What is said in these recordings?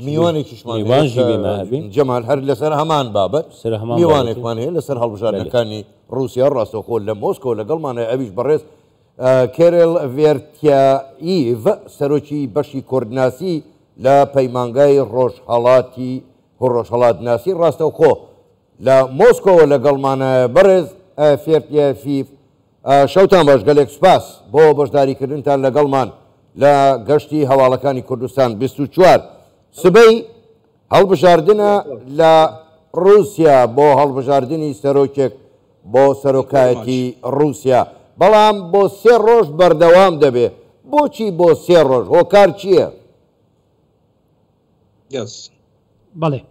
میوانێکیشمان جەمال هەر لەسەر هەمان بابەت میوانێکمان هەیە لەسەر هەڵبژاردنەکانی ڕووسیا ڕاستەوخۆ لە مۆسکۆ لەگەڵمان هەیە ئەویش بەڕێز کێرێل ڤێرتیایڤ سەرۆکی بەشی کوردناسی لە پەیمانگای ڕۆژهەڵاتی ڕۆژهەڵاتناسی ڕاستەوخۆ لە مۆسکۆوە لەگەڵمانە بەڕێز فێرتیایڤ شەوتان باش گەلێک سوپاس بۆ بەشداریکردنتان لەگەڵمان لە گەشتی هەواڵەکانی کوردستان 24 سبەی هەڵبژاردنە لە ڕووسیا بۆ هەڵبژاردنی سەرۆکێک بۆ سەرۆکایەتی ڕووسیا بەڵام بۆ سێ ڕۆژ بەردەوام دەبێ بۆچی بۆ سێ ڕۆژ هۆکار چییە؟ بەڵێ.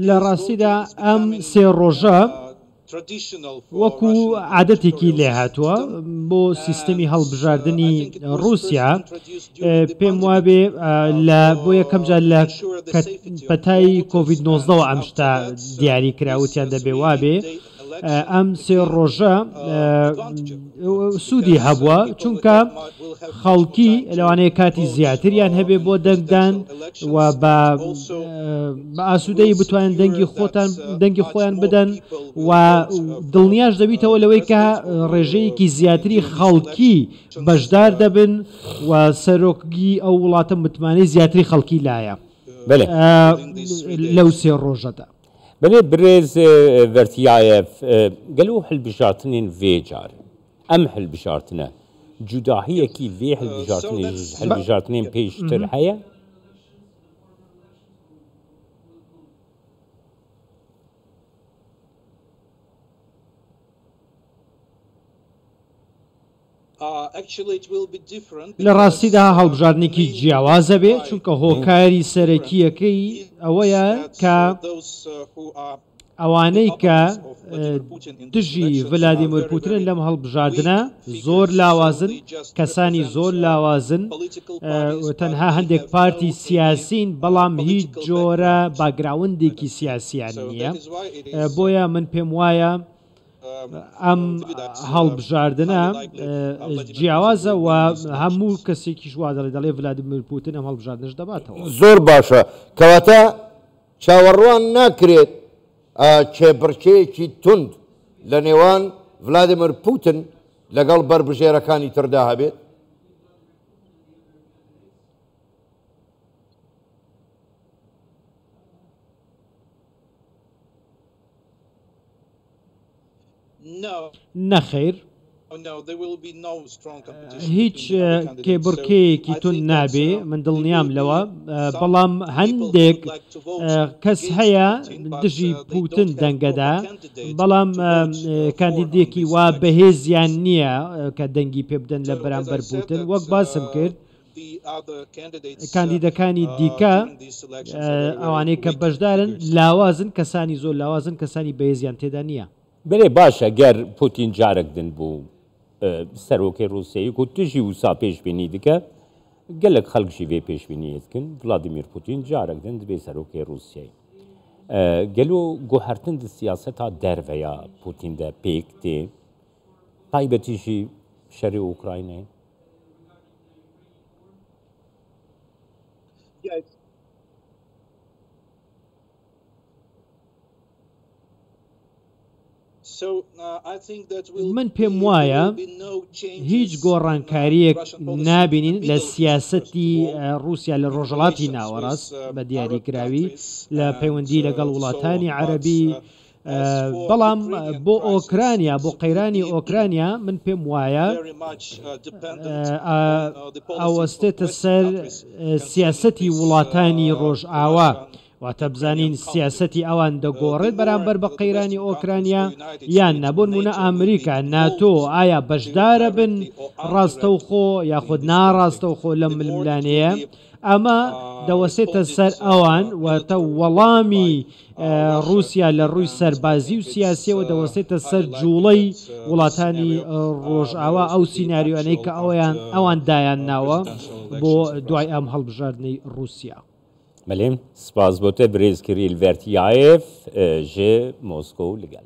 لە ڕاستیدا ئەم سێ ڕۆژە وەکو عادەتێکی لێهاتووە بۆ سیستەمی هەڵبژاردنی ڕووسیا پێم وابێ لە بۆ یەکەم جار لە پەتای کۆڤید 19 ئەم شتە دیاری کرا وتیان دەبێ وابێ ئەم سێ ڕۆژە سوودی هەبووە چونکە خەڵکی لەوانەیە کاتی زیاتریان هەبێ بۆ دەنگدان و بە ئاسوودەی بتوانن دەنگی خۆتان دەنگی خۆیان بدەن و دڵنیاش دەبیتەوە لەوەی کە ڕێژەیەکی زیاتری خەڵکی بەشدار دەبن و سەرۆکی ئەو وڵاتە متمانەی زیاتری خەڵکی لایە لەو سێ ڕۆژەدا. بەلێ برێز ڤەرتیایەڤ گەلۆ هەلبژارتنێن ڤێ جارێ ئەم هەلبژارتنە جوداهیەکی ڤێ هەلبژارتنێ ژ هەلبژارتنێن پێشتر هەیە؟ لە ڕاستیدا هەڵبژاردنێکی جیاوازە بێ چونکە هۆکاری سەرەکییەکەی ئەوەیە کە ئەوانەی کە دژی ڤلادیمیر پوتنن لەم هەڵبژاردنە زۆر لاوازن، کەسانی زۆر لاوازن، تەنها هەندێک پارتی سیاسین بەڵام هیچ جۆرە باگراوندێکی سیاسیان نییە، بۆیە من پێم وایە ئەم هەڵبژاردنە جیاوازە و هەموو کەسێکیش وا دەڵێ دەڵێ ڤلادیمیر پوتن ئەم هەڵبژاردنەش دەباتەوە. زۆر باشە کەواتە چاوەڕوان ناکرێت کێبڕکێیەکی توند لە نێوان ڤلادیمیر پوتن لەگەڵ بەربژێرەکانی تردا هەبێت؟ نەخەیر هیچ کێبڕکێیەکی توند نابێ من دڵنیام لەوە بەڵام هەندێک کەس هەیە دژی پوتن دەنگەدا بەڵام کاندیدێکی وا بەهێزیان نییە کە دەنگی پێ بدەن لە بەرامبەر پوتن وەک باسم کرد کاندیدەکانی دیکە ئەوانەی کە بەشدارن لاوازن، کەسانی زۆر لاوازن، کەسانی بەهێزیان تێدا نییە. بەرێ باشە گەر پوتین جارەک دن بوو سەرۆکێ ڕوسیەی کو تژی وسا پێشبینی دکە گەلەک خەلک ژی ڤێ پێشبینیێ دکن ڤلادیمیر پوتین جارەک دن دبێ سەرۆکێ ڕوسیەی گەلۆ گوهەرتن د سیاسەتا دەرڤەیا پوتین دە پێک تێ تایبەتی ژی شەرێ ئوکراینێ؟ من پێم وایە هیچ گۆڕانکارییەک نابینین لە سیاسەتی ڕووسیا لە ڕۆژهەڵاتی ناوەڕاست بە دیاریکراوی لە پەیوەندی لەگەڵ وڵاتانی عەرەبی بەڵام بۆ ئۆکرانیا، بۆ قەیرانی ئۆکرانیا من پێم وایە ئەوەستێتە سەر سیاسەتی وڵاتانی ڕۆژئاوا، واتە بزانین سیاسەتی ئەوان دەگۆڕێت بەرامبەر بە قەیرانی ئۆکرانیا یان نا، بۆ نموونە ئامریکا، ناتۆ ئایا بەشدارە بن ڕاستەوخۆ یاخود ناڕاستەوخۆ لەم ململانێیە؟ ئەمە دەوەستێتە سەر ئەوان، واتە وەڵامی ڕووسیا لە ڕووی سەربازی و سیاسییەوە دەوەستێتە سەر جووڵەی وڵاتانی ڕۆژئاوا، ئەو سیناریۆانەی کە ئەویان ئەوان دایانناوە بۆ دوای ئەم هەڵبژاردنەی ڕووسیا. بەلێ، سپاس بۆ تە برێز کریل ڤەرتیایێف ژ مۆسکۆ لگەل.